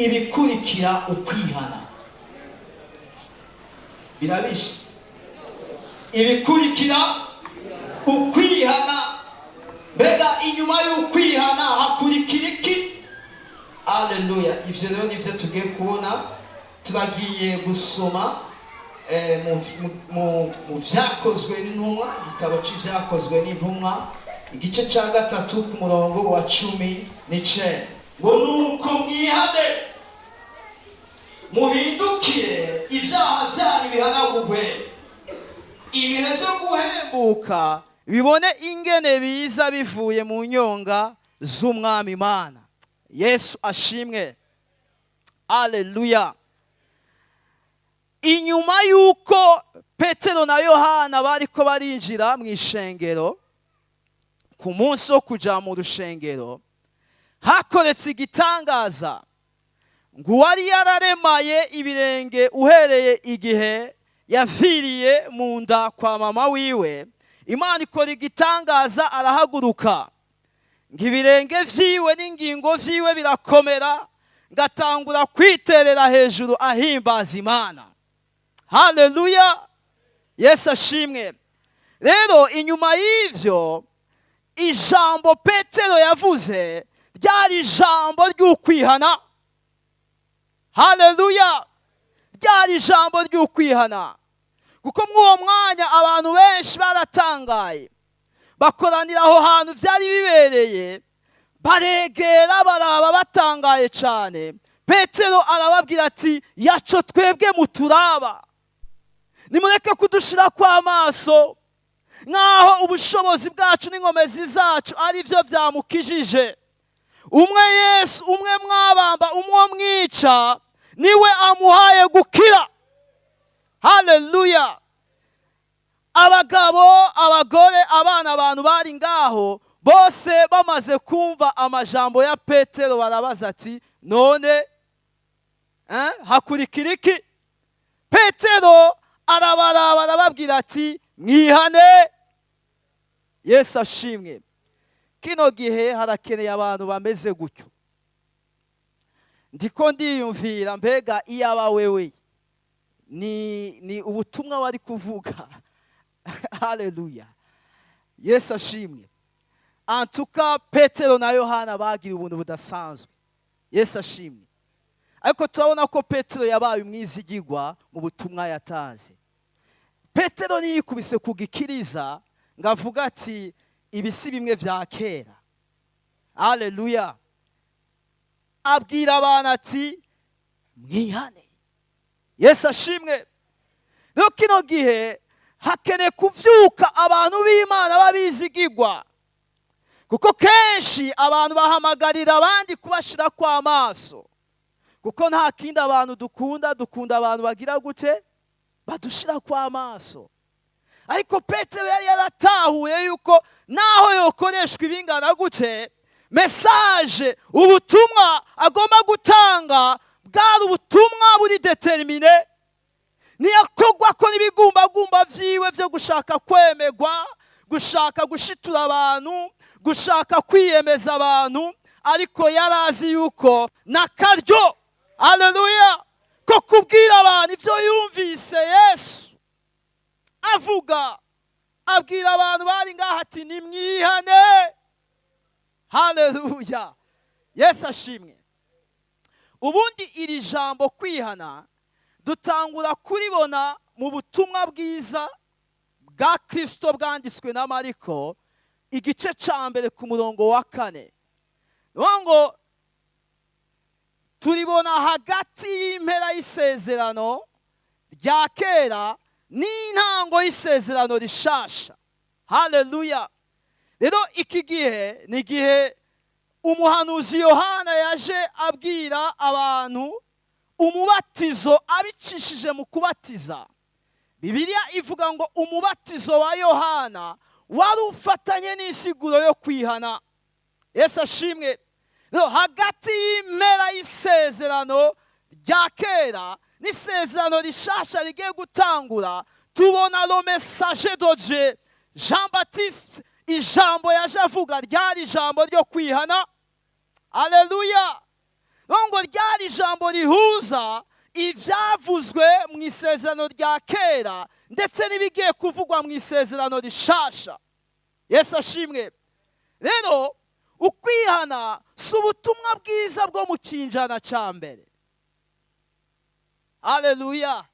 Ibikurikira ukwihana birabishe. Ibikurikira ukwihana, mbega inyuma y'ukwihana hakurikira iki? Aleluya! Ivyo rero nivyo tugiye kubona. Turagiye gusoma mu Vyakozwe n'Intumwa, igitabo c'Ivyakozwe n'Intumwa, igice ca 3 ku murongo wa 19, ngo: "Nuko mwihane, muhindukire, ibyaha byanyu bihanagurwe, ibihe byo guhembuka bibone ingene biza bivuye mu nyonga z'Umwami Imana." Yesu ashimwe, aleluya! Inyuma y'uko Petero na Yohana bariko barinjira mu ishengero ku munsi wo kuja mu rushengero, hakoretse igitangaza, ngo uwari yararemaye ibirenge uhereye igihe yaviriye mu nda kwa mama wiwe, Imana ikora igitangaza, arahaguruka, ngo ibirenge vyiwe n'ingingo vyiwe birakomera, ngatangura kwiterera hejuru ahimbaza Imana. Haleluya, Yesu ashimwe! Rero inyuma y'ivyo, ijambo Petero yavuze ryari ijambo ry'ukwihana. Haleluya! Ryari ijambo ry'ukwihana, kuko muri uwo mwanya abantu benshi baratangaye, bakoranira aho hantu byari bibereye, baregera, baraba batangaye cyane. Petero arababwira ati: "Yaco twebwe muturaba, nimureke kudushira kw'amaso nk'aho ubushobozi bwacu n'inkomezi zacu ari byo byamukijije. Umwe Yesu, umwe mwabamba, umwe mwica, niwe amuhaye gukira." Haleluya! Abagabo, abagore, abana, abantu bari ngaho bose bamaze kumva amajambo ya Petero, barabaza ati: "None hakurikira iki?" Petero arabaraba, arababwira ati: "Mwihane." Yesu ashimwe! Kino gihe harakeneye abantu bameze gutyo. Ndiko ndiyumvira, mbega iyaba wewe ni ubutumwa wari kuvuga? Haleluya, Yesu ashimwe! Antuka Petero na Yohana bagira ubuntu budasanzwe. Yesu ashimwe! Ariko turabona ko Petero yabaye umwizigigwa mu butumwa yatanze. Petero ntiyikubise ku gikiriza ngo avuge ati: "Ibi si bimwe bya kera." Haleluya! Abwira abantu ati: "Mwihane." Yesu ashimwe! Rero kino gihe hakeneye kuvyuka abantu b'Imana b'abizigigwa, kuko kenshi abantu bahamagarira abandi kubashira kw'amaso, kuko nta kindi abantu dukunda, dukunda abantu bagira gute? Badushira kw'amaso. Ariko Petero yari yaratahuye yuko naho yokoreshwa ibingana gute, message, ubutumwa agomba gutanga bwari ubutumwa buri déterminé. Ntiyakogwa ko n'ibigumbagumba vyiwe vyo gushaka kwemegwa, gushaka gushitura abantu, gushaka kwiyemeza abantu, ariko yari azi yuko n'akaryo, aleluya, ko kubwira abantu ibyo yumvise Yesu avuga. Abwira abantu bari ngaha ati: "Nimwihane." Haleluya, Yesu ashimwe! Ubundi iri jambo kwihana dutangura kuribona mu Butumwa Bwiza bwa Kirisito bwanditswe na Mariko, igice cya 1 ku murongo wa 4. Ni ngo turibona hagati y'impera y'Isezerano rya Kera n'intango y'Isezerano Rishasha. Haleluya! Rero iki gihe ni igihe umuhanuzi Yohana yaje abwira abantu umubatizo abicishije mu kubatiza. Bibiliya ivuga ngo umubatizo wa Yohana wari ufatanye n'insiguro yo kwihana. Yesu ashimwe! Rero hagati y'impera y'Isezerano rya Kera n'Isezerano Rishasha rigiye gutangura, tubona le messager de Dieu Jean Baptiste. Ijambo yaje avuga ryari ijambo ryo kwihana. Aleluya! Ngo ryari ijambo rihuza ibyavuzwe mu isezerano rya kera ndetse n'ibigiye kuvugwa mu isezerano rishasha. Yesu ashimwe. Rero ukwihana si ubutumwa bwiza bwo mu kinjana cya mbere. Haleluya!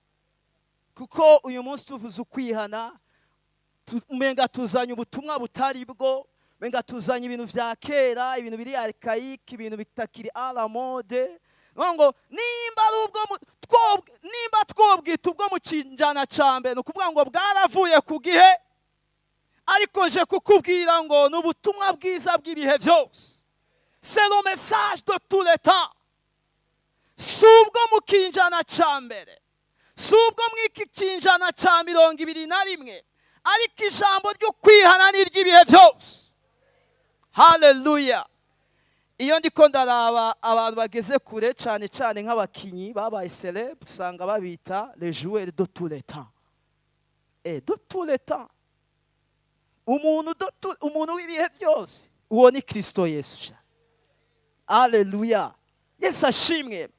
Kuko uyu munsi tuvuze ukwihana, umenga tuzanye ubutumwa butari bwo, umenga tuzanye ibintu vya kera, ibintu biri archaïque, ibintu bitakiri à la mode. Ngo nimba ari ubwo nimba twobwita ubwo mu kinjana ca mbere, ni ukuvuga ngo bwaravuye ku gihe. Ariko je kukubwira ngo ni ubutumwa bwiza bw'ibihe byose, c'est le message de tous les temps. Si ubwo mu kinjana ca mbere, si ubwo mu iki kinjana ca 21, ariko ijambo ryo kwihana ni iry'ibihe byose. Haleluya! Iyo ndiko ndaraba abantu bageze kure, cyane cyane nk'abakinyi babaye célèbres, usanga babita les joueurs de tous les temps et de tous les temps. Umuntu w'ibihe byose, uwo ni Kristo Yesu sha. Aleluya! Yesu ashimwe.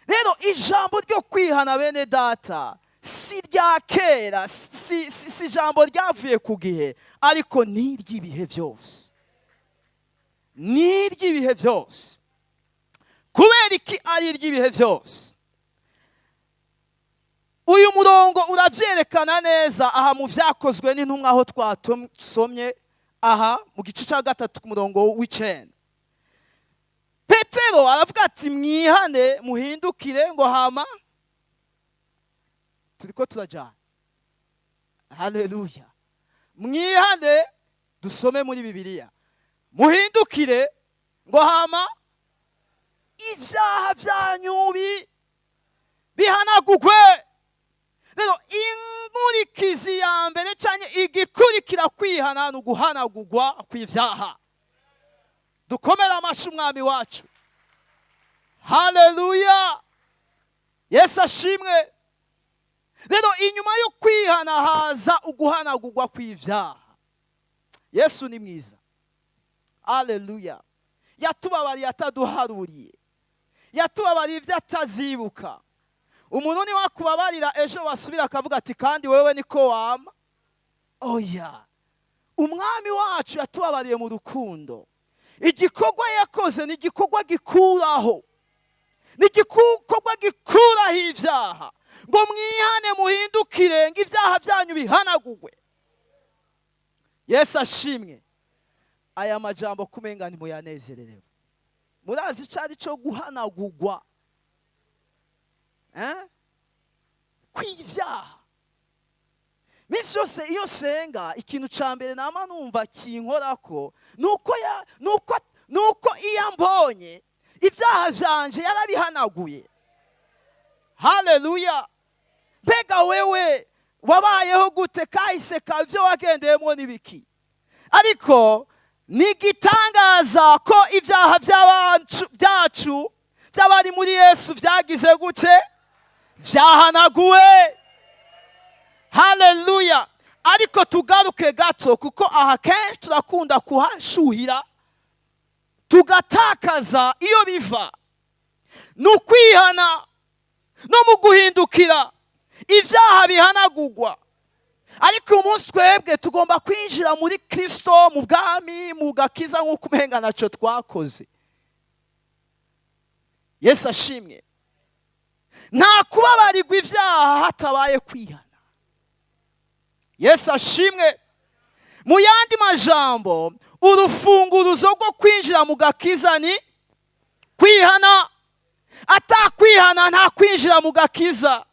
Rero ijambo ryo kwihana, bene data, si rya kera, si ijambo ryavuye ku gihe, ariko ni iry'ibihe byose, ni iry'ibihe byose. Kubera iki ari iry'ibihe byose? Uyu murongo urabyerekana neza aha mu Byakozwe n'Intumwa, aho twasomye aha mu gice cya 3 ku murongo w'9. Petero aravuga ati: "Mwihane, muhindukire." Ngo hama turiko turajyana. Haleluya! Mwihane, dusome muri Bibiliya, muhindukire, ngo hama ibyaha byanyu bihanagugwe. Rero inkurikizi ya mbere cyangwa igikurikira kwihana ni uguhanagugwa kw'ibyaha. Dukomere amashyi Umwami wacu. Haleluya! Yesu ashimwe. Rero inyuma yo kwihana haza uguhanagurwa kw'ibyaha. Yesu ni mwiza. Haleluya! Yatubabariye ataduharuriye, yatubabariye ibyo atazibuka. Umuntu niwe akubabarira, ejo wasubira akavuga ati: "Kandi wewe niko wama." Oya, Umwami wacu yatubabariye mu rukundo. Igikorwa yakoze ni igikorwa gikuraho, ni igikorwa gikuraho ibyaha. Ngo mwihane, muhindukire, ngo ibyaha byanyu bihanagurwe. Yesu ashimwe. Aya majambo kumenga ntimuyanezererewe. Murazi icyo ari cyo guhanagurwa kw'ibyaha? Minsi yose iyo senga, ikintu cya mbere nama numva kinkorako nuko iyo ambonye, ibyaha byanje yarabihanaguye. Haleluya! Mbega wewe wabayeho gute? Kahise kawe, ibyo wagendeyemo n'ibiki? Ariko ni igitangaza ko ibyaha byacu by'abari muri Yesu byagize gute? Byahanaguwe. Haleluya! Ariko tugaruke gato, kuko aha kenshi turakunda kuhashuhira tugatakaza iyo biva. Ni ukwihana no mu guhindukira ibyaha bihanagurwa. Ariko uyu munsi twebwe tugomba kwinjira muri Kirisito, mu bwami, mu gakiza, nk'uko umenga ntacyo twakoze. Yesu ashimwe. Nta kubabarirwa ibyaha hatabaye kwihana. Yesu ashimwe. Mu yandi majambo, urufunguruzo rwo kwinjira mu gakiza ni kwihana. Atakwihana, nta kwinjira mu gakiza,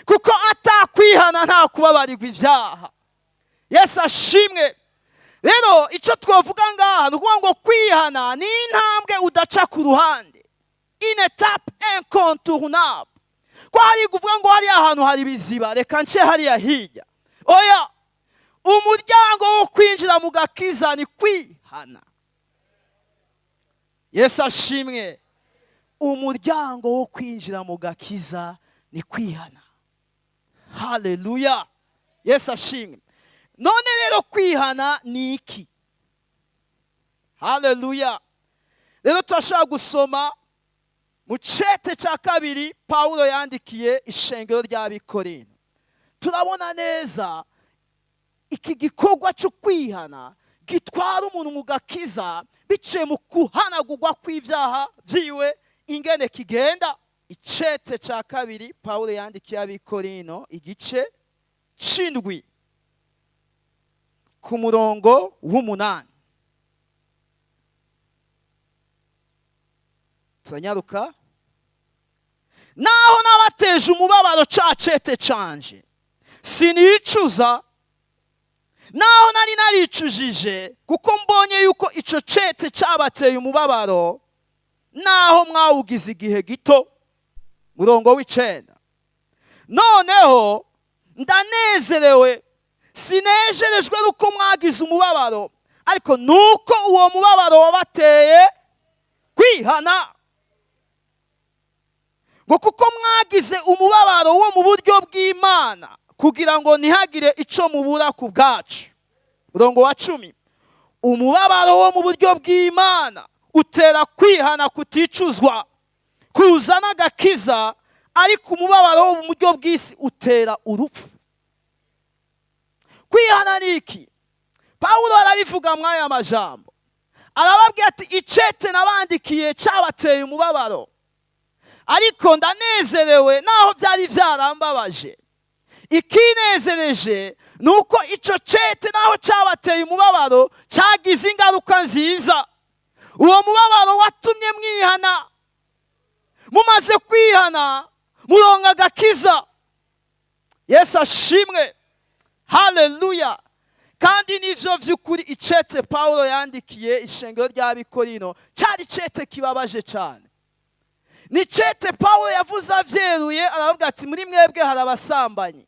kuko atakwihana nta kubabarirwa ibyaha. Yesu ashimwe. Rero icyo twavuga ngaha ni ukuvuga ngo kwihana ni intambwe udaca ku ruhande, une étape incontournable. Ko hari kuvuga ngo hariya hantu hari ibiziba, reka nce hariya hirya. Oya, umuryango wo kwinjira mu gakiza ni kwihana. Yesu ashimwe. Umuryango wo kwinjira mu gakiza ni kwihana. Haleluya! Yesu ashimwe. None rero kwihana ni iki? Haleluya! Rero turashobora gusoma Mu cete cya kabiri Pawulo yandikiye ishengero ry'Abikorino, turabona neza iki gikorwa cyo kwihana gitwara umuntu mu gakiza biciye mu kuhanagurwa kw'ibyaha byiwe, ingene kigenda. Icete cya kabiri Pawulo yandikiye Abikorino, igice c'indwi, ku murongo w'umunani. Turanyaruka. Naho nabateje umubabaro ca cete canje, sinicuza, naho nari naricujije, kuko mbonye yuko ico cete cabateye umubabaro, naho mwawugize igihe gito. Murongo w'icenda. Noneho ndanezerewe, sinejerejwe nuko mwagize umubabaro, ariko nuko uwo mubabaro wabateye kwihana. Ngo kuko mwagize umubabaro wo mu buryo bw'Imana, kugira ngo ntihagire ico mubura ku bwacu. Murongo wa 10. Umubabaro wo mu buryo bw'Imana utera kwihana kuticuzwa, kuzana agakiza, ariko umubabaro wo mu buryo bw'isi utera urupfu. Kwihana ni iki? Pawulo arabivuga mw'aya majambo, arababwira ati icete nabandikiye cabateye umubabaro, ariko ndanezerewe naho byari byarambabaje. Ikinezereje nuko ico cete naho cabateye umubabaro cagize ingaruka nziza. Uwo mubabaro watumye mwihana, mumaze kwihana muronka agakiza. Yesu ashimwe, haleluya. Kandi nivyo vy'ukuri, icete Pawulo yandikiye ishengero ry'Abikorino cari cete kibabaje cane. Ni cete Pawulo yavuze avyeruye, aravuga ati muri mwebwe hari abasambanyi.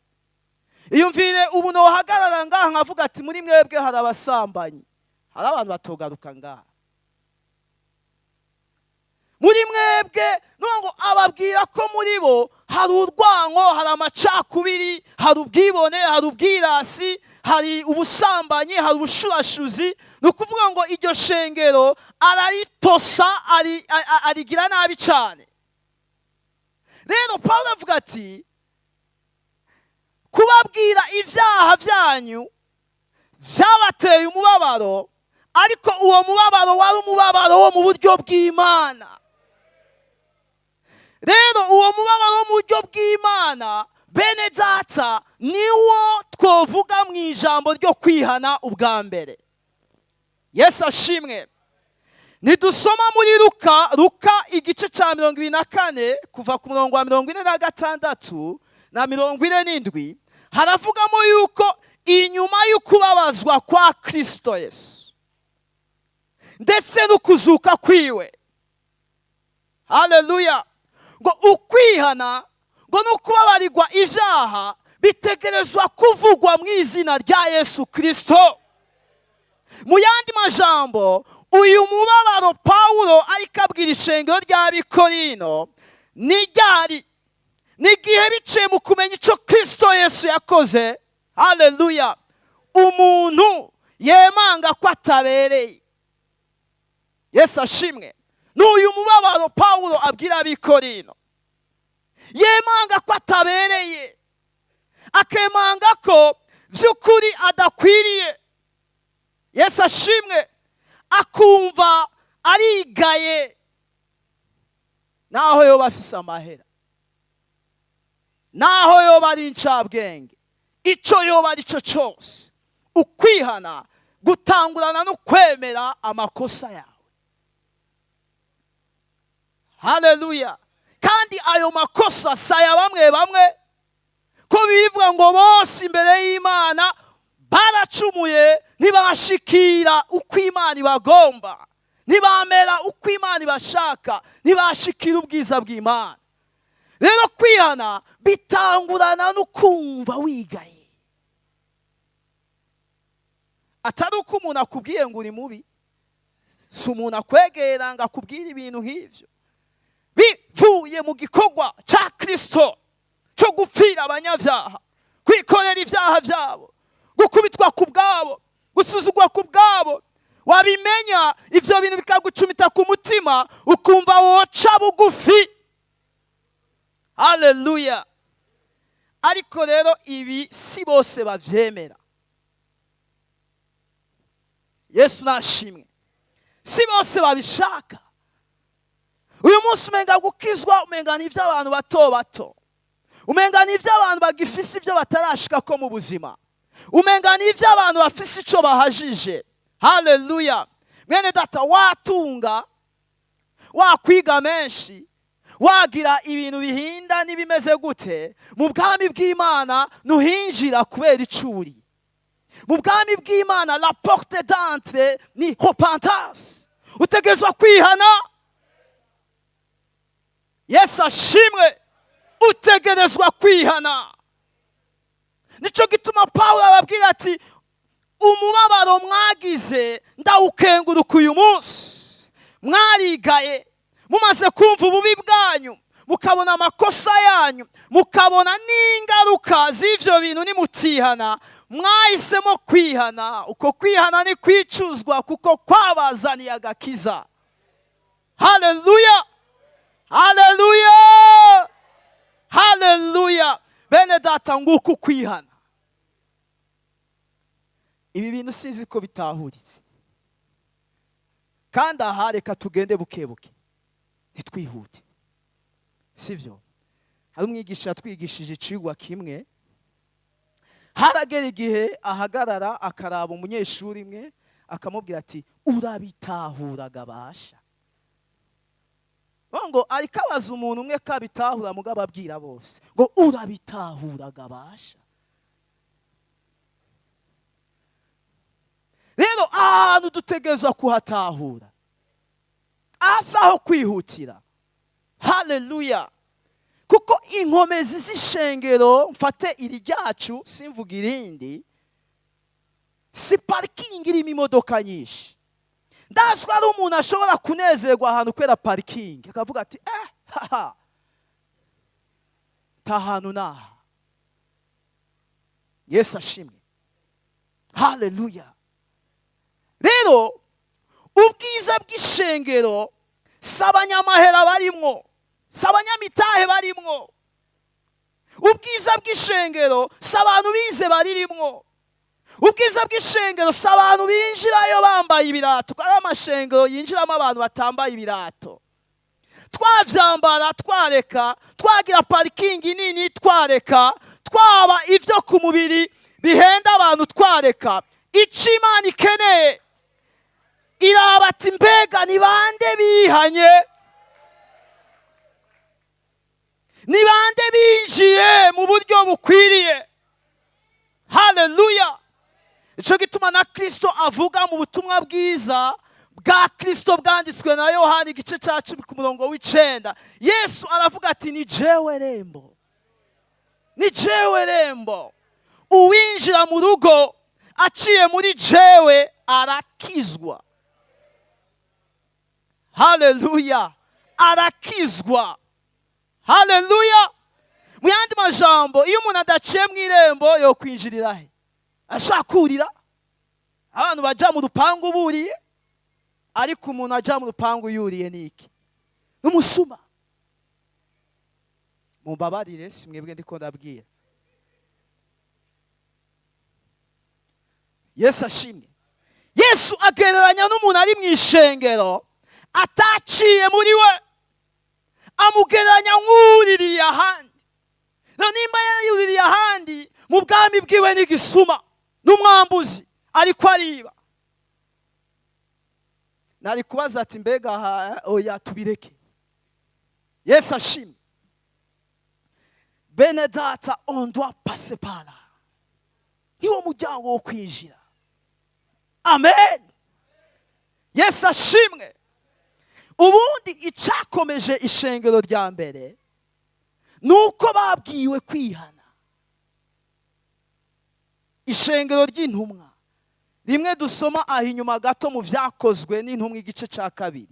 Iyumvire ubu nohagarara ngaha nkavuga ati muri mwebwe hari abasambanyi, hari abantu batogaruka ngaha. Muri mwebwe, ngo ababwira ko muri bo hari urwango, hari amacakubiri, hari ubwibone, hari ubwirasi, hari ubusambanyi, hari ubushurashuzi. Ni ukuvuga ngo iryo shengero araritosa, arigira nabi cyane. Rero Pawulo avuga ati kubabwira ibyaha byanyu byabateye umubabaro, ariko uwo mubabaro wari umubabaro wo mu buryo bw'Imana. Rero uwo mubabaro wo mu buryo bw'Imana, bene data, niwo twovuga mu ijambo ryo kwihana ubwa mbere. Yesu ashimwe. Nidusoma muri Luka igice cya 24 kuva ku murongo wa 46 na 47, haravugamo yuko inyuma y'ukubabazwa kwa Kristo Yesu ndetse no kuzuka kwiwe, haleluya, ngo ukwihana ngo nukubabarirwa ibyaha bitegerezwa kuvugwa mu izina rya Yesu Kristo. Mu yandi majambo, uyu mubabaro Pawulo ariko abwira ishengero ry'Abikorino ni ryari? Ni igihe biciye mu kumenya ico Kristo Yesu yakoze, haleluya, umuntu yemanga ko atabereye. Yesu ashimwe. N'uyu mubabaro Pawulo abwira Abikorino, yemanga ko atabereye, akemanga ko vy'ukuri adakwiriye. Yesu ashimwe. Akumva arigaye, naho yoba afise amahera, naho yoba ari incabwenge, ico yoba ari cyo cyose, ukwihana gutangurana no kwemera amakosa yawe. Haleluya. Kandi ayo makosa saya bamwe bamwe, ko bivuga ngo bose imbere y'Imana baracumuye, ntibashikira uko Imana ibagomba, ntibamera uko Imana ibashaka, ntibashikira ubwiza bw'Imana. Rero kwihana bitangurana no kumva wigaye, atari uko umuntu akubwiye ngo uri mubi, si umuntu akwegera ngo akubwire ibintu nk'ivyo. Bivuye mu gikorwa ca Kristo cyo gupfira abanyabyaha, kwikorera ibyaha byabo, gukubitwa ku bwabo, gusuzugwa ku bwabo, Wabimenya, ibyo bintu bikagucumita ku mutima, ukumva woca bugufi. Haleluya! Ariko rero ibi si bose babyemera. Yesu nashimwe. Si bose babishaka. Uyu munsi umenga gukizwa, umenga ni iby'abantu bato bato, umenga ni iby'abantu bagifise ibyo batarashika ko mu buzima, umenga ni iby'abantu bafise icyo bahajije. Haleluya! Mwene data, watunga, wakwiga menshi, wagira ibintu bihinda n'ibimeze gute, mu bwami bw'Imana ntuhinjira kubera icuri. Mu bwami bw'Imana, la porte d'entrée ni repentance, utegerezwa kwihana. Yesu ashimwe. Utegerezwa kwihana. Nicyo gituma Pawulo ababwira ati: "Umubabaro mwagize ndawukenguruka uyu munsi. Mwarigaye mumaze kumva ububi bwanyu, mukabona amakosa yanyu, mukabona n'ingaruka z'ibyo bintu nimutihana. Mwahisemo kwihana. Uko kwihana ni kwicuzwa kuko kwabazaniye agakiza." Haleluya, haleluya, haleluya! Bene data, nguku kwihana. Ibi bintu sinzi ko bitahuritse. Kandi aha reka tugende buke buke, ntitwihute, sibyo? Hari umwigisha yatwigishije icigwa kimwe, haragera igihe ahagarara akaraba umunyeshuri imwe, akamubwira ati: "Urabitahuraga basha?" Ngo ariko abaza umuntu umwe ko abitahura, mugabo abwira bose ngo: "Urabitahuraga basha?" Rero ahantu dutegerezwa kuhatahura, aha aho kwihutira. Haleluya! Kuko inkomezi z'ishengero, mfate iri ryacu, simvuga irindi, si parikingi irimo imodoka nyinshi. Ndazi ko hari umuntu ashobora kunezerwa ahantu kubera parikingi, akavuga ati: "Haha, ta hantu naha." Yesu ashimwe. Haleluya! Rero ubwiza bw'ishengero si abanyamahera barimwo, si abanyamitahe barimwo. Ubwiza bw'ishengero si abantu bize baririmwo. Ubwiza bw'ishengero si abantu binjirayo bambaye ibirato, kuko ari amashengero yinjiramo abantu batambaye ibirato. Twavyambara twareka, twagira parikingi nini twareka, twaba ibyo ku mubiri bihenda abantu twareka, icyo Imana ikeneye, iraba ati: "Mbega ni bande bihanye? Ni bande binjiye mu buryo bukwiriye?" Haleluya! Icyo gituma na Kirisito avuga mu butumwa bwiza bwa Kirisito bwanditswe na Yohani, igice cya 10 ku murongo w'9, Yesu aravuga ati: "Ni jewe rembo, ni jewe rembo. Uwinjira mu rugo aciye muri jewe arakizwa." Haleluya! Arakizwa. Haleluya! Mu yandi majambo, iyo umuntu adaciye mu irembo, yo kwinjirira he? Ashaka kurira abantu bajya mu rupangu buriye, ariko umuntu ajya mu rupangu yuriye ni iki? N'umusuma. Mumbabarire, si mwebwe ndiko ndabwira. Yesu ashimwe. Yesu agereranya n'umuntu ari mu ishengero ataciye muri we, amugereranya nk'uririye ahandi. Rero nimba yuririye ahandi, mu bwami bwiwe n'igisuma n'umwambuzi, ariko ariba. Nari kubaza ati: "Mbega aha?" Oya, tubireke. Yesu ashimwe. Bene data, on doit passer par là, niwo muryango wo kwinjira. Amen. Yesu ashimwe. Ubundi icyakomeje ishengero rya mbere ni uko babwiwe kwihana. Ishengero ry'intumwa rimwe dusoma aho inyuma gato mu Byakozwe n'Intumwa, igice cya 2,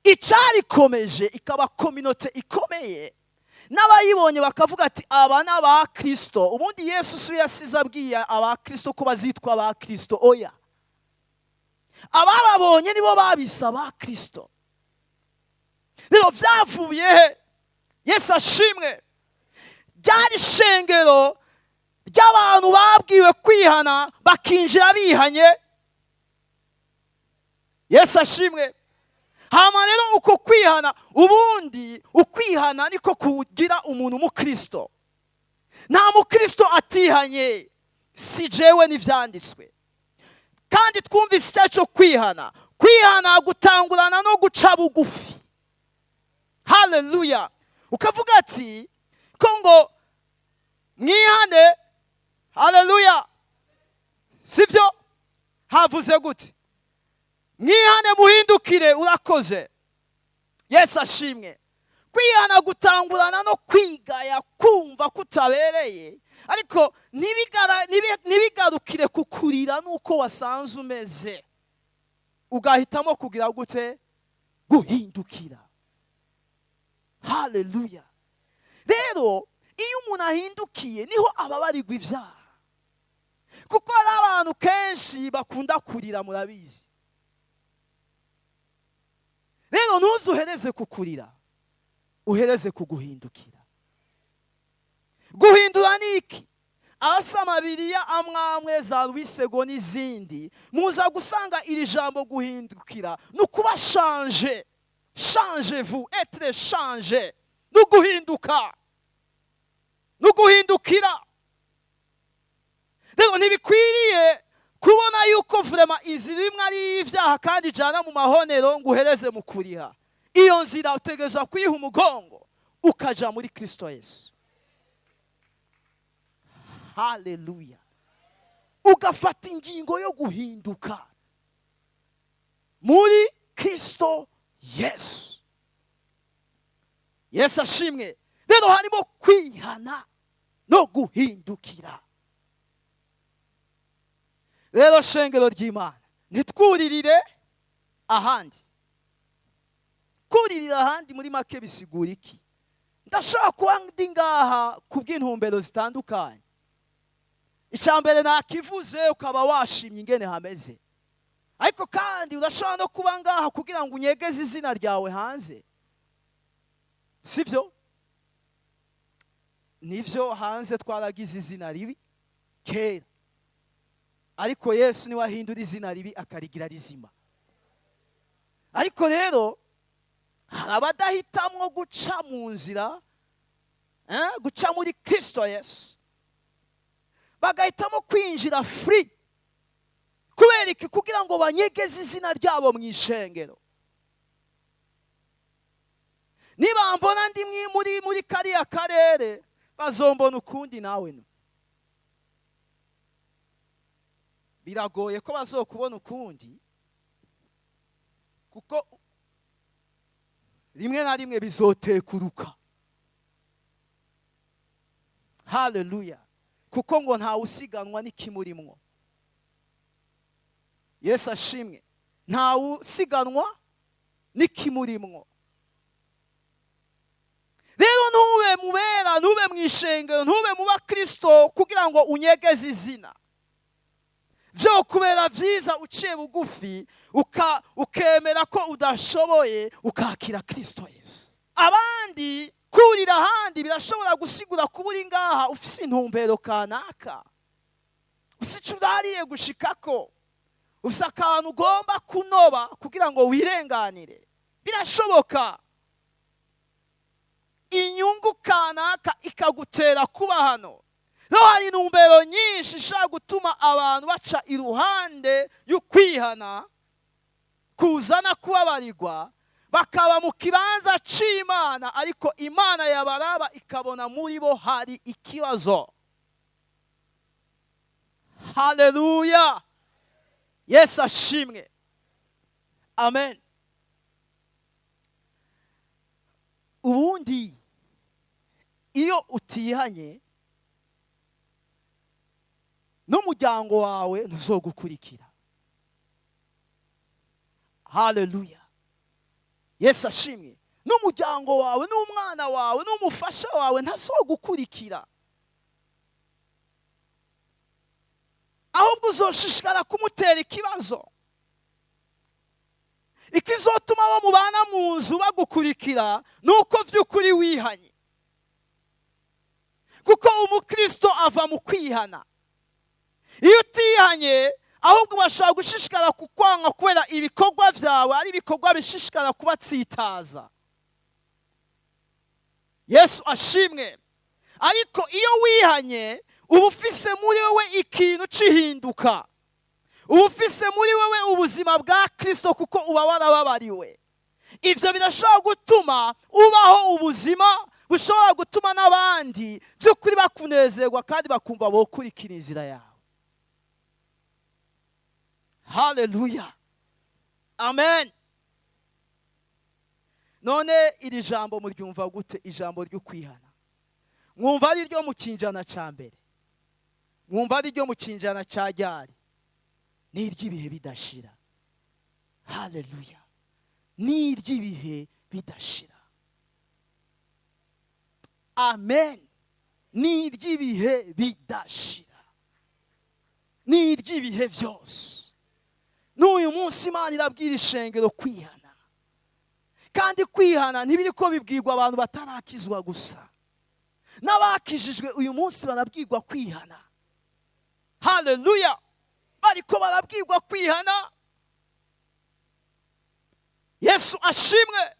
icyarikomeje ikaba communauté ikomeye, n'abayibonye bakavuga ati: "Aba ni aba Kirisito." Ubundi Yesu si we yasize abwiye aba Kirisito ko bazitwa aba Kirisito, oya. Abababonye nibo babise abakristo. Rero byavuye he? Yesu ashimwe. Ryari ishengero ry'abantu babwiwe kwihana, bakinjira bihanye. Yesu ashimwe. Hama rero uko kwihana, ubundi ukwihana niko kugira umuntu umukristo. Nta mukristo atihanye, si jewe n'ivyanditswe. Kandi twumvise icyo cyo kwihana. Kwihana gutangurana no guca bugufi. Haleluya. Ukavuga ati ko ngo mwihane. Haleluya. Sivyo? Havuze gute? Mwihane muhindukire. Urakoze. Yesu ashimwe. Kwihana gutangurana no kwigaya, kumva kutabereye, ariko ntibigarukire kukurira nuko wasanze umeze, ugahitamo kugira gute? Guhindukira. Haleluya. Rero iyo umuntu ahindukiye niho ababarirwa ibyaha, kuko hari abantu kenshi bakunda kurira, murabizi. Rero ntuzuhereze kukurira, uhereze kuguhindukira. Guhindura ni iki? Abasoma Bibiliya amwamwe za Louis n'izindi, muza gusanga iri jambo guhindukira ni ukuba changé. Changez-vous, être changé, ni uguhinduka, ni uguhindukira. Rero ntibikwiriye kubona yuko vraiment inzira imwe ari iy'ibyaha kandi ijana mu mahonero ngo uhereze mu kuriha. Iyo nzira utegerezwa kuyiha umugongo, ukaja muri Kristo Yesu. Haleluya. Ugafata ingingo yo guhinduka muri Kristo Yesu. Yesu ashimwe. Rero harimo kwihana no guhindukira. Rero shengero ry'Imana, ntitwuririre ahandi. Kuririra ahandi muri make bisigura iki? Ndashobora kuba ndi ngaha kubw'intumbero zitandukanye. Icya mbere nakivuze, ukaba washimye ingene hameze, ariko kandi urashobora no kuba ngaha kugira ngo unyegeze izina ryawe hanze. Sibyo? Nivyo, hanze twaragize izina ribi kera, ariko Yesu niwe ahindura izina ribi akarigira rizima. Ariko rero hari abadahitamwo guca mu nzira, guca muri Kristo Yesu, bagahitamo kwinjira free. Kubera iki? Kugira ngo banyegeze izina ryabo mu ishengero. Nibambona ndi muri kariya karere, bazombona ukundi. Nawe no biragoye ko bazokubona ukundi, kuko rimwe na rimwe bizotekuruka. Haleluya. Kuko ngo ntawe usiganwa n'ikimurimwo. Yesu ashimwe. Ntawe usiganwa n'ikimurimwo. Rero ntube mubera, ntube mu ishengero, ntube mu bakristo kugira ngo unyegeze izina. Vyo kubera vyiza uciye bugufi, ukemera ko udashoboye, ukakira Kristo Yesu. Abandi kurira ahandi birashobora gusigura kuba uri ngaha ufise intumbero kanaka, ufise ico urariye gushikako, ufise akantu ugomba kunoba kugira ngo wirenganire. Birashoboka inyungu kanaka ikagutera kuba hano. Rero hari intumbero nyinshi ishobora gutuma abantu baca iruhande y'ukwihana kuzana kubabarirwa, bakaba mu kibanza c'Imana, ariko Imana yabaraba ikabona muri bo hari ikibazo. Haleluya. Yesu ashimwe. Amen. Ubundi iyo utihanye n'umuryango wawe ntuzogukurikira. Haleluya. Yesu ashimwe. N'umuryango wawe, n'umwana wawe, n'umufasha wawe ntazogukurikira, ahubwo uzoshishikara kumutera ikibazo. Ikizotuma abo mubana mu nzu bagukurikira ni uko by'ukuri wihanye, kuko umukristo ava mu kwihana. Iyo utihanye ahubwo bashobora gushishikara kukwanga kubera ibikorwa byawe ari ibikorwa bishishikara kubatsitaza. Yesu ashimwe. Ariko iyo wihanye uba ufise muri wowe ikintu cihinduka, uba ufise muri wowe ubuzima bwa Kristo, kuko uba warababariwe. Ivyo birashobora gutuma ubaho ubuzima bushobora gutuma n'abandi by'ukuri bakunezerwa kandi bakumva bokurikira inzira yawe. Haleluya, amen. None iri jambo muryumva gute? Ijambo ryo kwihana mwumva ari ryo mu kinjana ca mbere, mwumva ari ryo mu kinjana ca ryari? Ni iry'ibihe bidashira. Haleluya, ni iry'ibihe bidashira. Amen. Ni iry'ibihe bidashira, ni iry'ibihe byose. N'uyu munsi Imana irabwira ishengero kwihana, kandi kwihana ntibiriko bibwirwa abantu batarakizwa gusa, n'abakijijwe uyu munsi barabwirwa kwihana. Haleluya, bariko barabwirwa kwihana. Yesu ashimwe.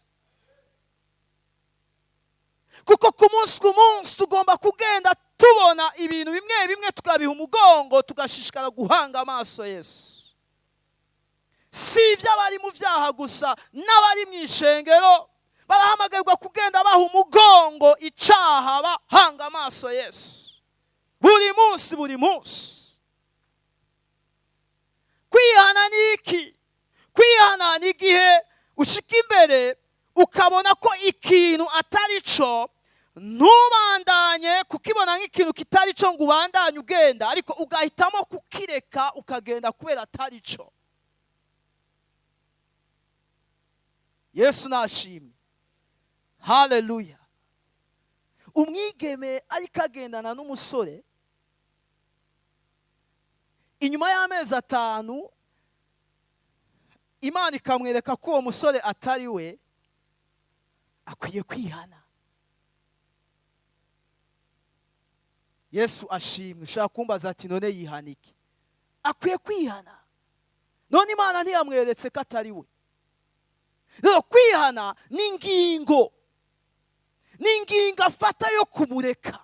Kuko ku munsi ku munsi tugomba kugenda tubona ibintu bimwe bimwe tukabiha umugongo, tugashishikara guhanga amaso Yesu. Si iby'abari mu byaha gusa, n'abari mu ishengero barahamagarwa kugenda baha umugongo icaha, bahanga amaso Yesu buri munsi, buri munsi. Kwihana ni iki? Kwihana ni igihe ushika imbere ukabona ko ikintu atari cyo, ntubandanye kukibona nk'ikintu kitari cyo ngo ubandanye ugenda, ariko ugahitamo kukireka ukagenda kubera atari cyo. Yesu nashimwe. Haleluya. Umwigeme ariko agendana n'umusore, inyuma y'amezi 5 Imana ikamwereka ko uwo musore atari we, akwiye kwihana. Yesu ashimwe. Ushaka kumbaza ati none yihana iki? Akwiye kwihana. None Imana ntiyamweretse ko atari we. Rero kwihana ni ingingo, ni ingingo afata yo kumureka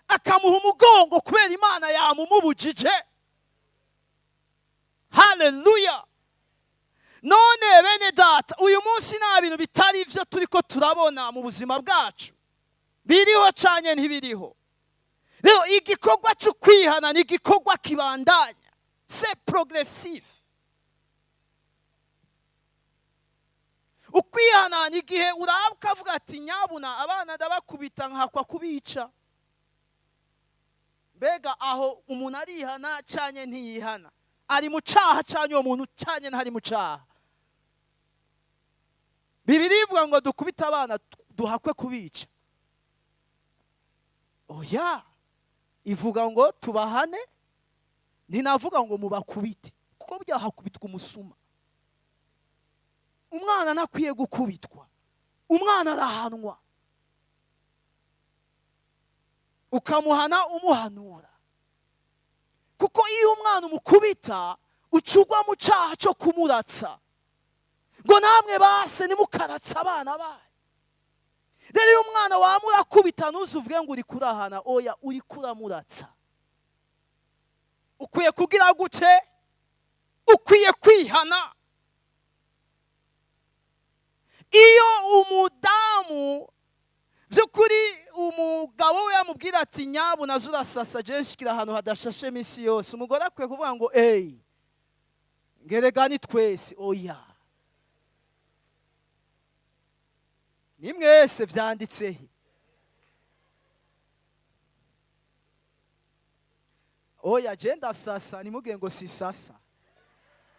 akamuha umugongo kubera Imana yamumubujije. Haleluya. None bene data, uyu munsi nta bintu bitari ivyo turiko turabona mu buzima bwacu, biriho canye ntibiriho. Rero igikorwa cyo kwihana ni igikorwa kibandanya, c'est progressif. Ukwihana ni igihe uraba ukavuga ati nyabuna abana ndabakubita nkakwa kubica. Mbega aho umuntu arihana canye ntiyihana? Ari mu caha canye uwo muntu canye ntari mu caha? Bibiliya ivuga ngo dukubite abana duhakwe kubica. Oya, ivuga ngo tubahane, ntinavuga ngo mubakubite, kuko burya hakubitwa umusuma. Umwana ntakwiye gukubitwa, umwana arahanwa, ukamuhana umuhanura. Kuko iyo umwana umukubita ucugwa mu caha cyo kumuratsa, ngo namwe base nimukaratsa abana bayo. Rero iyo umwana wamurakubita ntuzuvuge ngo uri kurahana, oya, uri kuramuratsa. Ukwiye kugira gute? Ukwiye kwihana. Iyo umudamu by'ukuri umugabo we yamubwira ati nyabu nazo urasasa je nshikira ahantu hadashashe iminsi yose, umugore akwiye kuvuga ngo ey ngerega ni twese. Oya, ni mwese vyanditse he? Oya, je ndasasa, nimubwire ngo si sasa.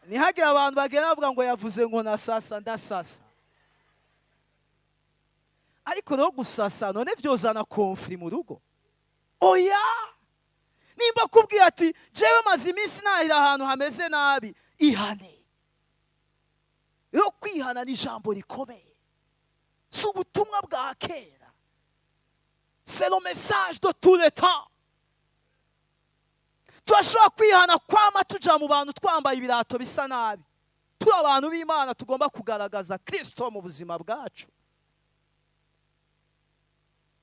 Ntihagire abantu bagenda bavuga ngo yavuze ngo nasasa, ndasasa. Ariko rero gusasa none vyozana konfli mu rugo? Oya, nimba kubwiye ati jewe maze iminsi nahira ahantu hameze nabi, ihane. Rero kwihana ni ijambo rikomeye, si ubutumwa bwa kera, c'est le message de tous les temps. Turashobora kwihana kwama tuja mu bantu twambaye ibirato bisa nabi. Turi abantu b'Imana, tugomba kugaragaza Kirisito mu buzima bwacu.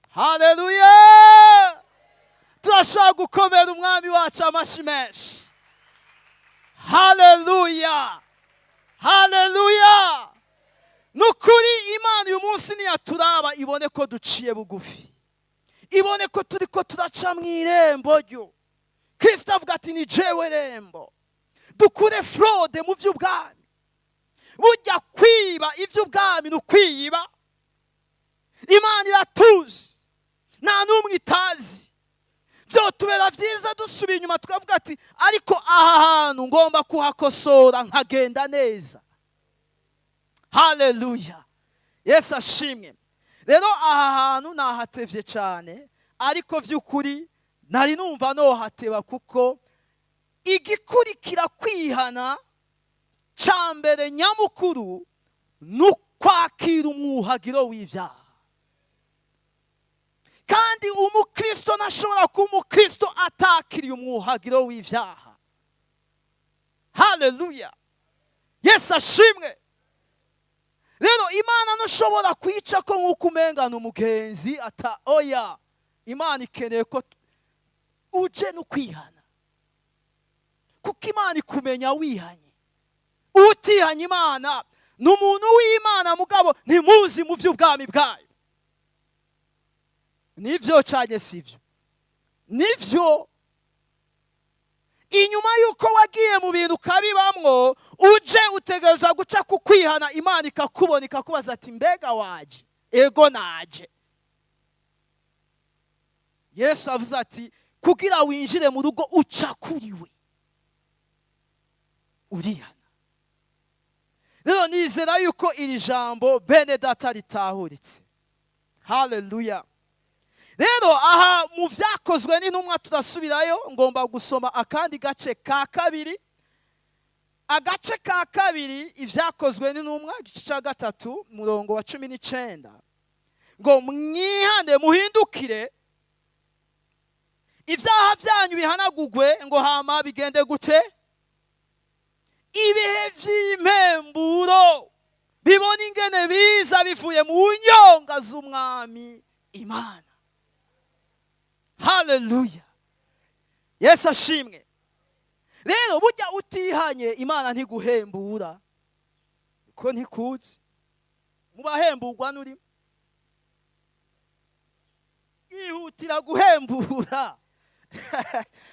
Haleluya! Turashobora gukomera Umwami wacu amashyi menshi. Haleluya, haleluya! Ni ukuri, Imana uyu munsi niyaturaba ibone ko duciye bugufi, ibone ko turi ko turaca mu irembo ryo Kirisito avuga ati: "Ni jewe rembo." Dukure fraude mu by'ubwami. Burya kwiba iby'ubwami ni ukwiyiba. Imana iratuzi, nta n'umwe itazi. Byotubera byiza dusubiye inyuma tukavuga ati: "Ariko aha hantu ngomba kuhakosora nkagenda neza." Haleluya, Yesu ashimwe. Rero aha hantu nahatevye cyane, ariko by'ukuri nari numva nohateba, kuko igikurikira kwihana cya mbere nyamukuru ni ukwakira umwuhagiro w'ibyaha. Kandi umukristo ntashobora kuba umukristo atakiriye umwuhagiro w'ibyaha. Haleluya, Yesu ashimwe. Rero Imana ntushobora kuyica ko nk'uko umengana umugenzi ata oya. Imana ikeneye ko uje no kwihana, kuko Imana ikumenya wihanye. Utihanye Imana ni umuntu w'Imana, mugabo ntimuzi mu by'ubwami bwayo. Nibyo cyane, sibyo? Nibyo. Inyuma y'uko wagiye mu bintu ukabibamwo, uje utegereza guca ku kwihana, Imana ikakubona, ikakubaza ati: "Mbega waje?" "Ego, naje." Yesu avuze ati: "Kugira winjire mu rugo uca kuriwe urihana." Rero nizera yuko iri jambo, bene data, ritahuritse. Haleluya! Rero aha mu Byakozwe n'Intumwa turasubirayo, ngomba gusoma akandi gace ka kabiri, agace ka kabiri, Ibyakozwe n'Intumwa igice cya 3, umurongo wa 19, ngo: "Mwihane, muhindukire, ibyaha byanyu bihanagugwe," ngo hama bigende gute? "Ibihe by'impemburo bibona ingene biza bivuye mu nyonga z'Umwami Imana." Haleluya, Yesu ashimwe. Rero burya utihanye Imana ntiguhembura, ko ntikuzi mu bahemburwa n'urimo yihutira guhembura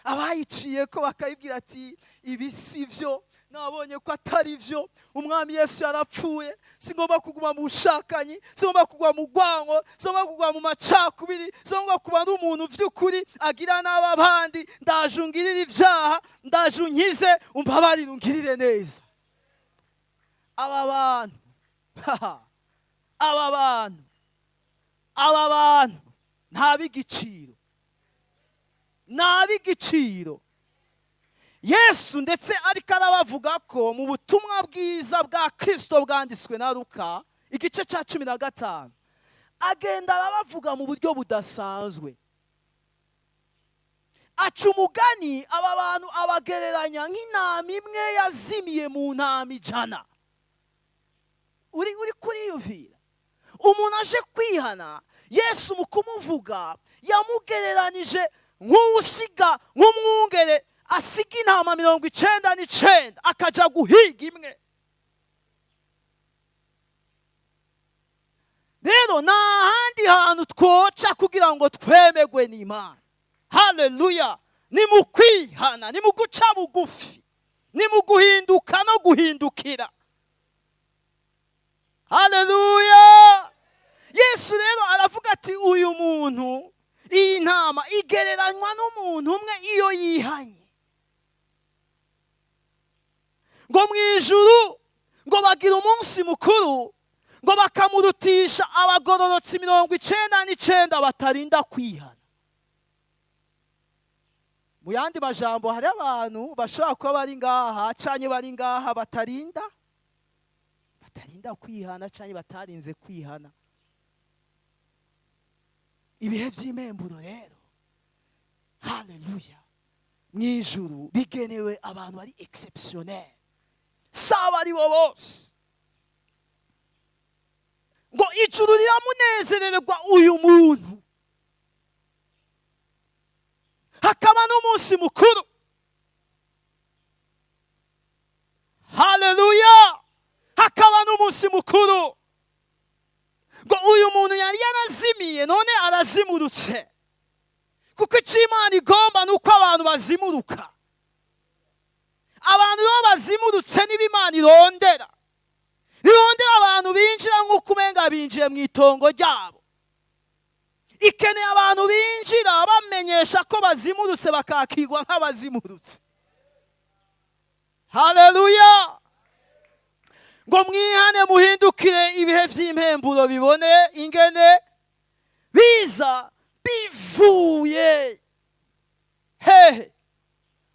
abayiciye ko bakayibwira ati: "Ibi si byo, nabonye ko atari byo. Umwami Yesu yarapfuye, singomba kuguma mu bushakanyi, singomba kuguma mu rwango, singomba kuguma mu macakubiri, singomba kuba n'umuntu by'ukuri agira n'aba bandi. Ndaje ungirire ibyaha, ndaje unkize, umbabarire, ungirire neza." Aba bantu, aba bantu, aba bantu ntab'igiciro, ntab'igiciro. Yesu ndetse ariko arabavuga ko mu butumwa bwiza bwa Kirisito bwanditswe na Luka igice cya 15, agenda arabavuga mu buryo budasanzwe, aca umugani. Aba bantu abagereranya nk'intama imwe yazimiye mu ntama 100. Uri kuriyumvira umuntu aje kwihana, Yesu mu kumuvuga yamugereranije nk'usiga, nk'umwungere asiga intama 99 akajya guhiga imwe. Rero nta handi hantu twoca kugira ngo twemegwe n'Imana, haleluya, ni mu kwihana, ni mu guca bugufi, ni mu guhinduka no guhindukira. Haleluya! Yesu rero aravuga ati: "Uyu muntu, iyi ntama igereranywa n'umuntu umwe iyo yihanye," ngo mu ijuru ngo bagira umunsi mukuru, ngo bakamurutisha abagororotsi 99 batarinda kwihana. Mu yandi majambo, hari abantu bashobora kuba bari ngaha canke bari ngaha batarinda Batarinda kwihana cyangwa batarinze kwihana. Ibihe by'imemburo rero, haleluya, mu ijuru bigenewe abantu bari exceptionnel, saba ari bo bose. Ngo ijuru riramunezererwa uyu muntu, hakaba n'umunsi mukuru. Haleluya, hakaba n'umunsi mukuru. Ngo uyu muntu yari yarazimiye none arazimurutse, kuko icyo Imana igomba ni uko abantu bazimuruka. Abantu rero bazimurutse niba Imana irondera, irondera abantu binjira nk'uko umenga binjiye mu itongo ryabo. Ikeneye abantu binjira bamenyesha ko bazimurutse, bakakirwa nk'abazimurutse. Haleluya. Ngo mwihane muhindukire, ibihe by'impemburo bibone ingene biza bivuye hehe?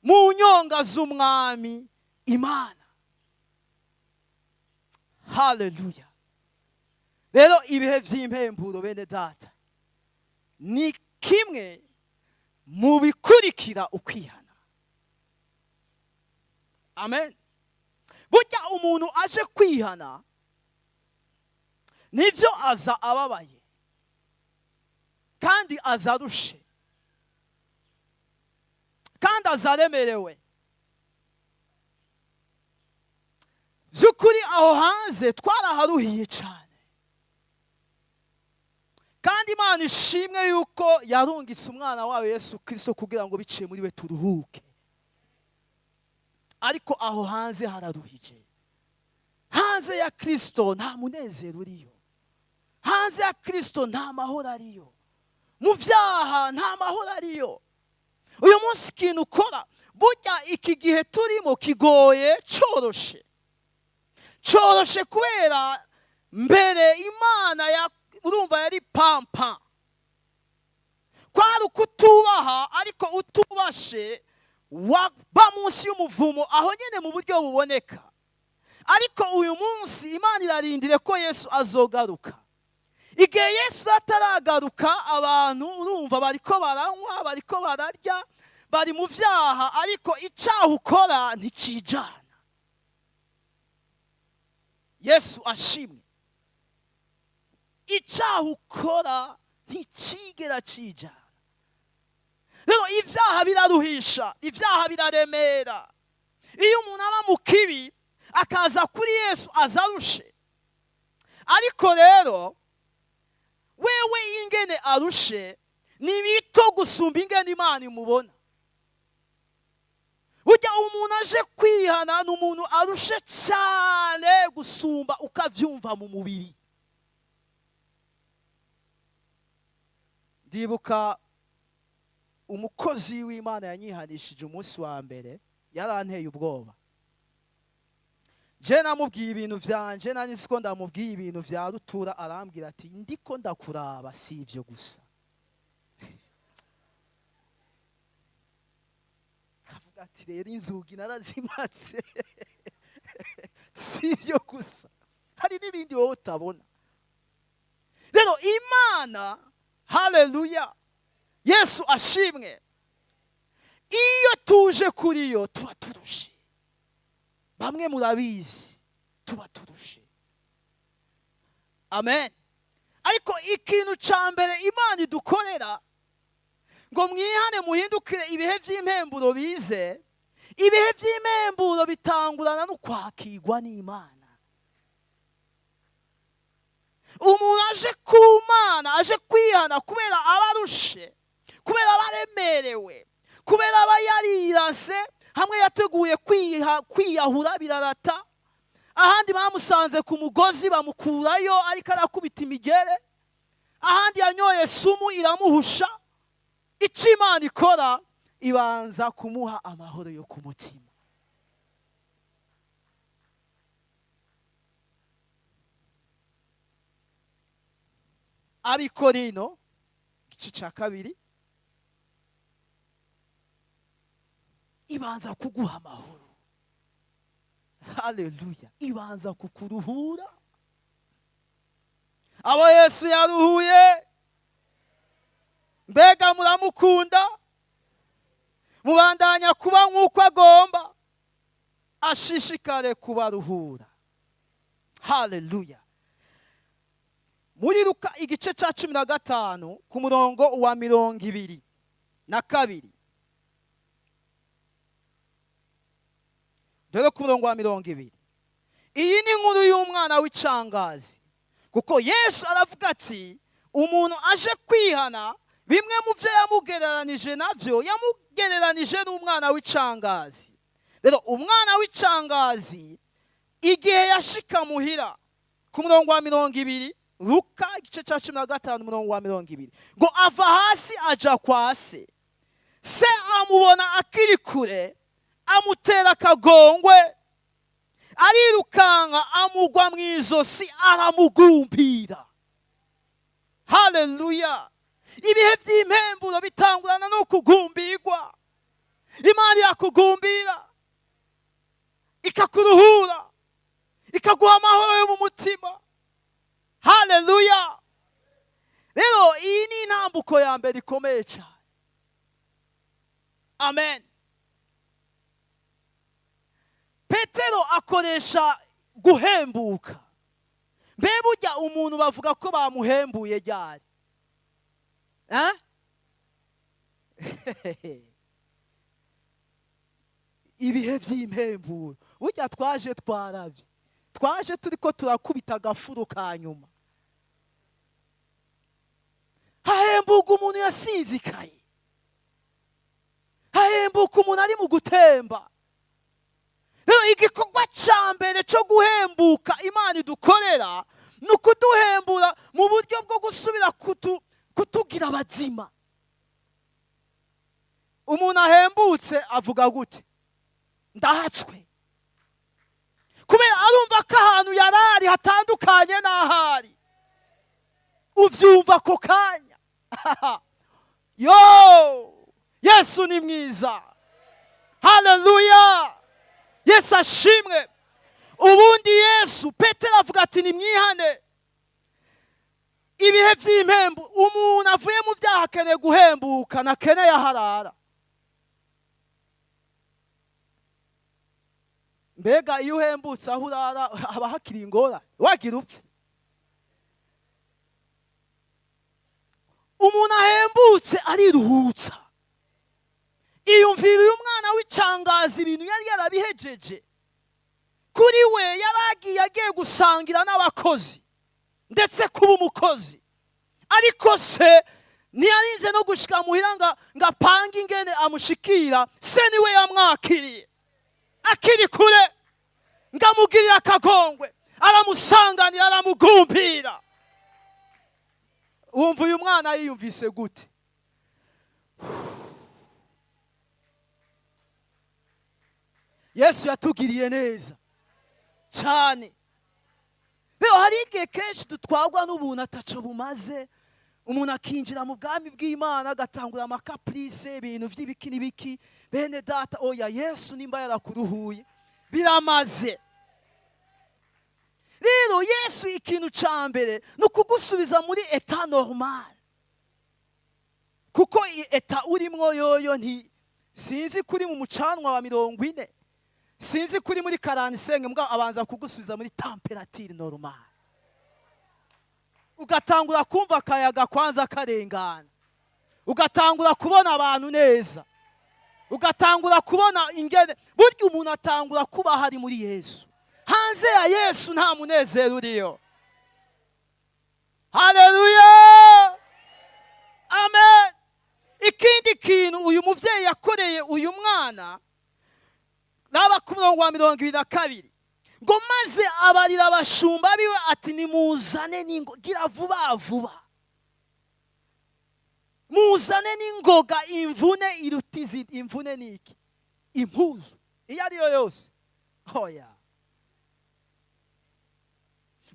Mu nyonga z'umwami Imana. Haleluya. Rero ibihe by'impemburo, bene data, ni kimwe mu bikurikira ukwihana. Amen. Burya umuntu aje kwihana nibyo aza ababaye kandi aza arushe kandi aza aremerewe. By'ukuri aho hanze twaraharuhiye cyane, kandi Imana ishimwe yuko yarungitse umwana wayo Yesu Kristo kugira ngo biciye muri we turuhuke. Ariko aho hanze hararuhije. Hanze ya Kristo nta munezero uriyo, hanze ya Kristo nta mahoro ariyo, mu byaha nta mahoro ariyo. Uyu munsi ikintu ukora, burya iki gihe turimo kigoye, coroshe coroshe, kubera mbere Imana ya urumva yari pampa, kwari ukutubaha, ariko utubashe waba munsi y'umuvumo aho nyine mu buryo buboneka. Ariko uyu munsi Imana irarindire ko Yesu azogaruka. Igihe Yesu ataragaruka, abantu urumva bariko baranywa, bariko bararya, bari mu byaha, ariko icyaha ukora nticijana. Yesu ashimwe. Icyaha ukora nticigera cijana. Rero ibyaha biraruhisha, ibyaha biraremera. Iyo umuntu aba mu kibi akaza kuri Yesu azarushe. Ariko rero wewe ingene arushe ni bito gusumba ingene Imana imubona. Burya umuntu aje kwihana ni umuntu arushe cyane gusumba ukabyumva mu mubiri. Ndibuka umukozi w'Imana yanyihanishije umunsi wa mbere, yaranteye ubwoba. Je namubwiye ibintu vyanje, nani siko ndamubwiye ibintu vya rutura, arambwira ati ndiko ndakuraba si ivyo gusa. Avuga ati rero inzugi narazimatse si ivyo gusa, hari n'ibindi wowe utabona. Rero Imana, haleluya, Yesu ashimwe, iyo tuje kuri yo tuba turushe. Bamwe murabizi, tuba turushe. Amen. Ariko ikintu ca mbere Imana idukorera, ngo mwihane muhindukire ibihe by'impemburo bize. Ibihe by'impemburo bitangurana no kwakirwa n'Imana. Umuntu aje ku Mana, aje kwihana kubera abarushe, kubera abaremerewe, kubera aba yarirase, hamwe yateguye kwiyahura birarata, ahandi bamusanze ku mugozi bamukurayo ariko arakubita imigere, ahandi yanyoye sumu iramuhusha. Icyo Imana ikora, ibanza kumuha amahoro yo ku mutima. Abikorino igice cya 2, ibanza kuguha amahoro. Haleluya! Ibanza kukuruhura. Abo Yesu yaruhuye, mbega muramukunda? Mubandanya kuba nk'uko agomba, ashishikare kubaruhura. Haleluya! Muri Luka igice cya 15 ku murongo wa 22, dore ku murongo wa 20, iyi ni inkuru y'umwana w'icangazi, kuko Yesu aravuga ati umuntu aje kwihana, bimwe mu byo yamugereranije nabyo, yamugereranije n'umwana w'icangazi. Rero umwana w'icangazi igihe yashika muhira, ku murongo wa 20, Luka igice cya 15 umurongo wa 20, ngo ava hasi aja kwa se. Se amubona akiri kure, amutera akagongwe, arirukanka amugwa mu izosi, aramugumbira. Haleluya! Ibihe by'impemburo bitangurana no kugumbirwa. Imana irakugumbira, ikakuruhura, ikaguha amahoro yo mu mutima. Haleluya! Rero iyi ni intambuko ya mbere ikomeye cyane. Amen. Petero akoresha guhembuka. Mbe burya umuntu bavuga ko bamuhembuye ryari? Eh? Ibihe by'impemburo burya twaje twaravye, twaje turiko turakubita agafuru ka nyuma. Hahembuka umuntu yasinzikaye, hahembuka umuntu ari mu gutemba. Rero igikorwa cya mbere cyo guhembuka Imana idukorera ni ukuduhembura mu buryo bwo gusubira kutugira abazima. Umuntu ahembutse avuga gute? Ndahatswe. Kubera arumva ko ahantu yarari hatandukanye n'ahari. Uvyumva ako kanya. Yo! Yesu ni mwiza. Haleluya! Yesu ashimwe. Ubundi Yesu, Petero avuga ati nimwihane. Ibihe by'impembu, umuntu avuye mu byaha akeneye guhembuka, nakeneye aharara. Mbega iyo uhembutse aho urara haba hakiri ingorane, wagira upfe. Umuntu ahembutse ariruhutsa, iyumvira uyu mwana w'icangazi ibintu yari yarabihejeje. Kuri we yaragiye agiye gusangira n'abakozi, ndetse kuba umukozi, ariko se ntiyarinze no gushika muhira ngo apange ingene amushikira. Se niwe yamwakiriye akiri kure, ngo amugirire akagongwe, aramusanganira, aramugumbira. Wumva uyu mwana yiyumvise gute? Yesu yatugiriye neza cyane. Rero hari igihe kenshi dutwarwa n'ubuntu ataco bumaze, umuntu akinjira mu bwami bw'Imana agatangura amakaprice, ibintu by'ibiki n'ibiki. Bene data, oya, Yesu nimba yarakuruhuye biramaze. Rero Yesu ikintu ca mbere ni ukugusubiza muri eta normal, kuko eta urimwo yoyo nti sinzi kuri mu mucanwa wa 40, sinzi kuri muri 45, mbwa abanza kugusubiza muri temperature normal, ugatangura kumva akayaga kwanza karengana, ugatangura kubona abantu neza, ugatangura kubona ingene. Burya umuntu atangura kuba hari muri Yesu. Hanze ya Yesu nta munezero uriyo. Haleluya, amen. Ikindi kintu uyu muvyeyi yakoreye uyu mwana, naba ku murongo wa 22, ngo maze abarira abashumba biwe ati nimuzane n'ingoga, gira vuba vuba, muzane n'ingoga imvune iruta izindi. Imvune ni iki? Impuzu iyo ariyo yose. Oya,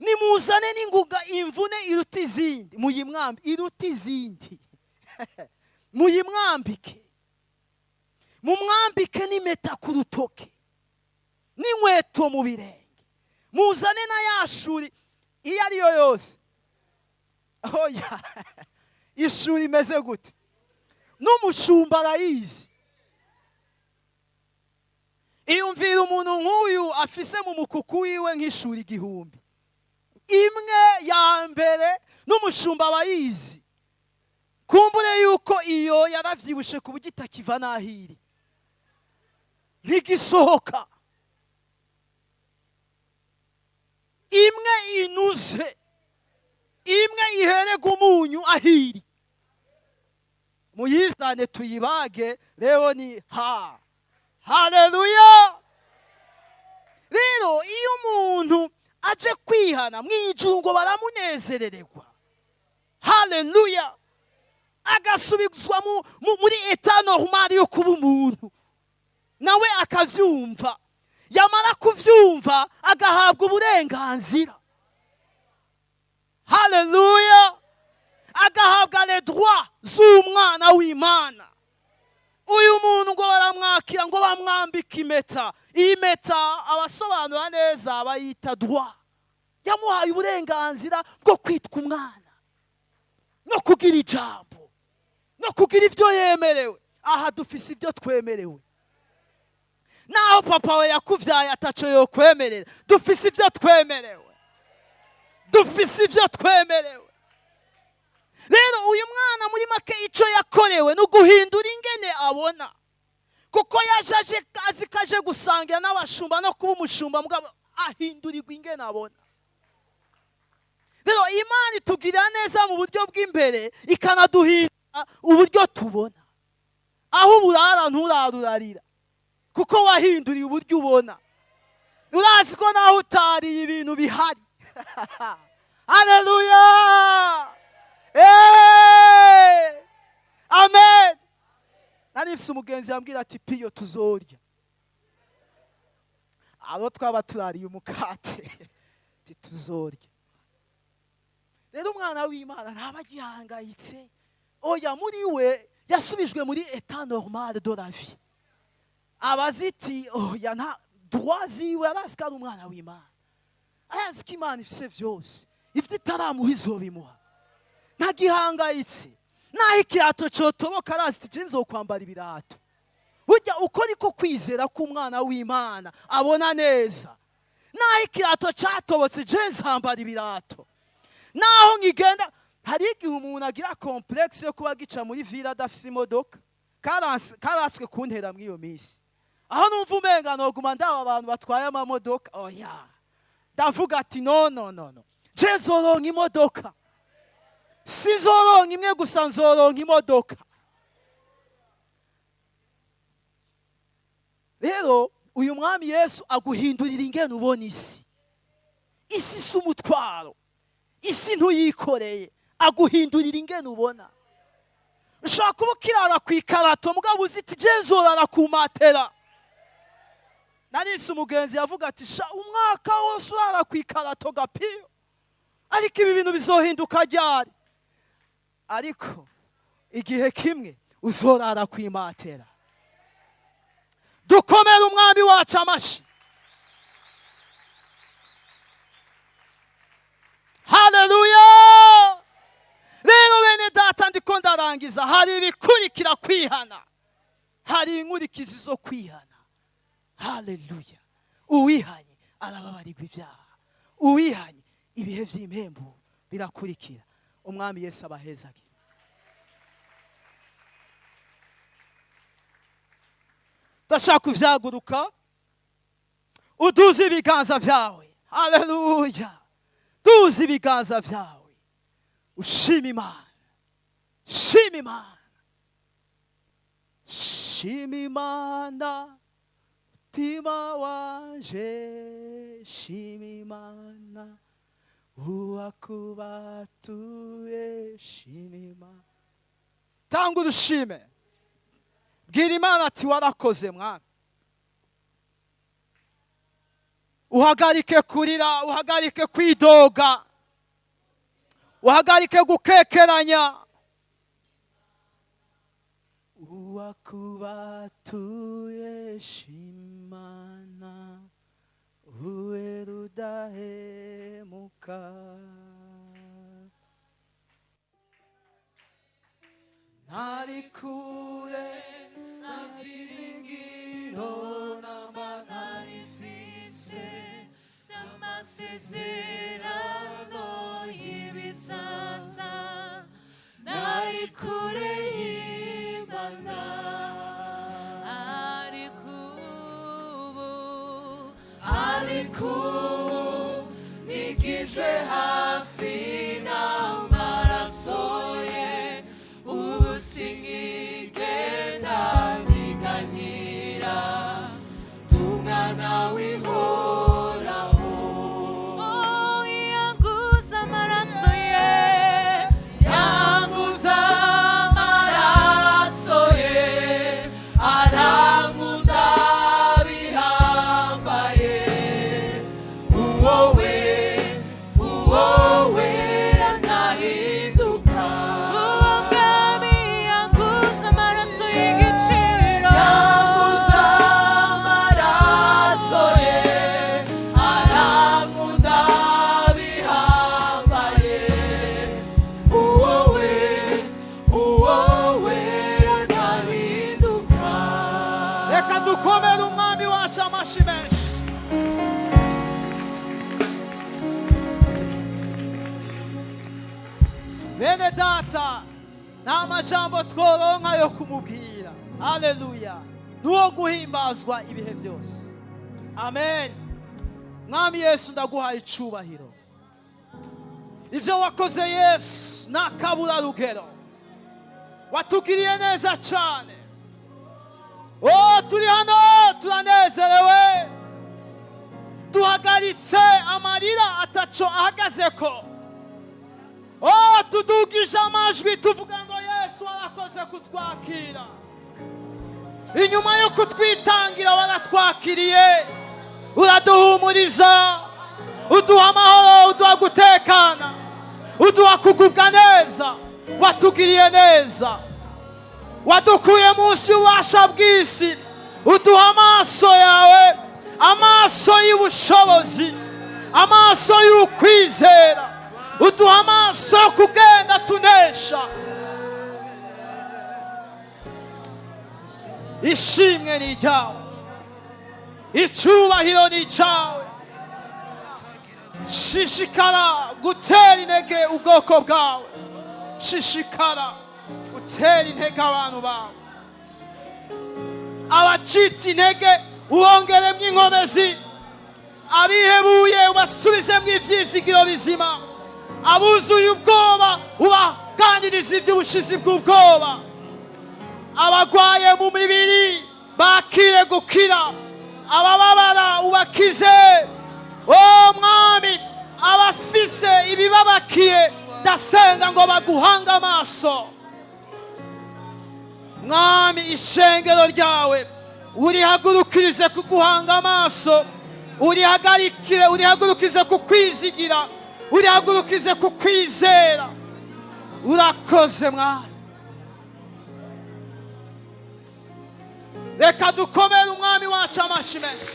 nimuzane n'ingoga imvune iruta izindi, muyimwambi iruta izindi, muyimwambike, mumwambike n'impeta ku rutoke N'inkweto mu birenge, muzane na ya shuri iyo ariyo yose. Oya, ishuri imeze gute? N'umushumba arayizi. Iyumvira umuntu nk'uyu afise mu mukuku wiwe nk'ishuri 1000, imwe ya mbere n'umushumba abayizi. Kumbure yuko iyo yaravyibushe ku buryo itakiva n'ahiri, ntigisohoka. Imwe inuze, imwe iherega umunyu ahiri, muyizane tuyibage. Rero ni ha haleluya. Rero iyo umuntu aje kwihana mu ijuru ngo baramunezerererwa, haleluya, agasubizwa muri état normal yo kuba umuntu, nawe akavyumva. Yamara kuvyumva agahabwa uburenganzira, haleluya, agahabwa les droits z'umwana w'Imana. Uyu muntu ngo baramwakira, ngo bamwambika impeta. Iyi mpeta abasobanura neza bayita droit. Yamuhaye uburenganzira bwo kwitwa umwana no kugira ijambo no kugira ibyo yemerewe. Aha dufise ibyo twemerewe, naho papa we yakuvyaye ataco yokwemerera. Dufise ibyo twemerewe, dufise ibyo twemerewe. Rero uyu mwana muri make ico yakorewe ni uguhindura ingene abona, kuko yaje aje azi ko aje gusangira n'abashumba no kuba umushumba, mugabo ahindurirwa ingene abona. Rero Imana itugirira neza mu buryo bw'imbere, ikanaduhindura uburyo tubona. Aho uburara nturarurarira, kuko wahinduriye uburyo ubona. Urazi ko naho utariye ibintu bihari. Haleluya, amen. Nari mfise umugenzi yambwira ati: "Piyo, tuzorya abo twaba turariye umukate." Ati: "Tuzorya." Rero umwana w'Imana ntaba agihangayitse. Oya, muri we yasubijwe muri état normal de la vie. Abaziti oya, nta droit ziwe, arazi ko ari umwana w'Imana, arazi ko Imana ifise byose, ibyo itaramuha izobimuha. Ntagihangayitse. Naho ikirato cotoboka, arazi ati: "Nzokwambara ibirato." Burya uko niko kwizera k'umwana w'Imana abona neza. Naho ikirato catobotse, je nzambara ibirato. Naho nkigenda, hari igihe umuntu agira complexe yo kuba agica muri ville adafise imodoka. Karaswe kuntera muri iyo minsi, aho numva umenga noguma ndaba abantu batwaye amamodoka. Oya, ndavuga ati: "No, no, no, no, je nzoronka imodoka. Sinzoronka imwe gusa, nzoronka imodoka." Rero uyu mwami Yesu aguhindurira ingene ubona isi. Isi si umutwaro, isi ntuyikoreye. Aguhindurira ingene ubona. Ushobora kuba ukirara ku ikarato, mugabo uzi iti: "Je nzorara ku matera." Narinse umugenzi yavuga ati: "Sha, umwaka wose urara ku ikarato gapiyo, ariko ibi bintu bizohinduka ryari?" Ariko igihe kimwe uzorara ku imatera. Dukomere umwami wacu amashi. Haleluya. Rero bene data, ndiko ndarangiza. Hari ibikurikira kwihana, hari inkurikizi zo kwihana. Haleluya. Uwihanye arababarirwa ibyaha, uwihanye ibihe by'impembo birakurikira. Umwami Yesu abahezage. Ndashaka kuvyaguruka, uduze ibiganza byawe. Haleluya. Duze ibiganza byawe, ushima Imana, shima Imana, shima Imana. Mutima wanje, shima Imana. Uwakubatuye, shima Imana. Tanga urushime, bwira Imana ati: "Warakoze mwana." Uhagarike kurira, uhagarike kwidoga, uhagarike gukekeranya. Uwakubatuye, shimana. Uwera udahemuka. Ntari kure, nta byiringiro namba ntarifise. Amasezerano y'ibizaza, nari kure y'Imana, ariko ubu, ariko ubu nigijwe hafi n'amaraso ye. Ubu sinkigenda niganyira, tumwana w'ihoraho. Oh, yanguza amaraso ye, yanguza amaraso ye, arankunda bihambaye. Uwowe, uwowe ntahinduka. Uwo mwami yanguza amaraso y'igiciro, yanguza amaraso ye, arankunda bihambaye. Uwowe, uwowe ntahinduka. Reka dukomere Umwami wacu amashi menshi. Bene data, nta majambo tworonka yo kumubwira. Haleluya! N'uwo guhimbazwa ibihe byose. Amen. Mwami Yesu, ndaguhaye icubahiro. Ibyo wakoze Yesu ni akaburarugero. Watugiriye neza cyane. Oh, turi hano turanezerewe, duhagaritse amarira ataco ahagaze ko. Oh, tudugije amajwi tuvuga ngo Yesu warakoze kutwakira. Inyuma yo kutwitangira waratwakiriye, uraduhumuriza, uduha amahoro, uduha gutekana, uduha kugubwa neza. Watugiriye neza, wadukuye munsi y'ububasha bw'isi, uduha amaso yawe, amaso y'ubushobozi, amaso y'ukwizera, uduha amaso yo kugenda tunesha. Ishimwe ni iryawe, icyubahiro ni icyawe. Shishikara gutera intege ubwoko bwawe, shishikara gutera intege abantu bawe. Abacitse intege ubongeremo inkomezi, abihebuye ubasubizemo ibyizigiro bizima, abuzuye ubwoba ubaganirize iby'ubushizi bw'ubwoba, abagwaye mu mibiri bakire gukira, abababara ubakize. O Mwami, abafise ibibabakiye ndasenga ngo baguhange amaso. Mwami, ishengero ryawe urihagurukirize kuguhanga amaso, urihagarikire, urihagurukize kukwizigira, urihagurukize kukwizera. Urakoze Mwami. Reka dukomere Umwami wacu amashi menshi.